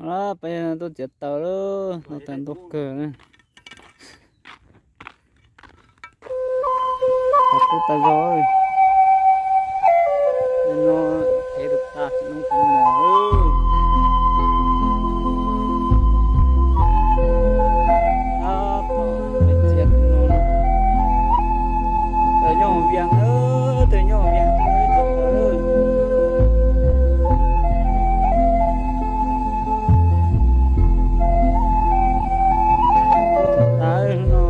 Peb tuaj txiav taws lawm, no taws ntau kawg na. Tau kub tau zog. No ev rau tag tsis noob kuv mos lawm. Tab tom peb txiav tus no. Taws nyob hauv vias na, taws nyob hauv vias, txiav taws lawm. Kub tau tas no.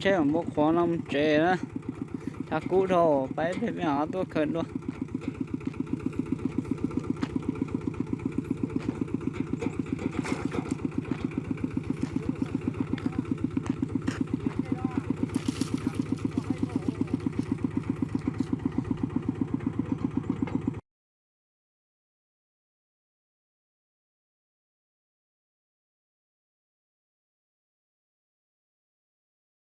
Tsheb npua qhuav no mus tsev na. Tshav kub dhau, pab peb peb ho tuaj khaws dua.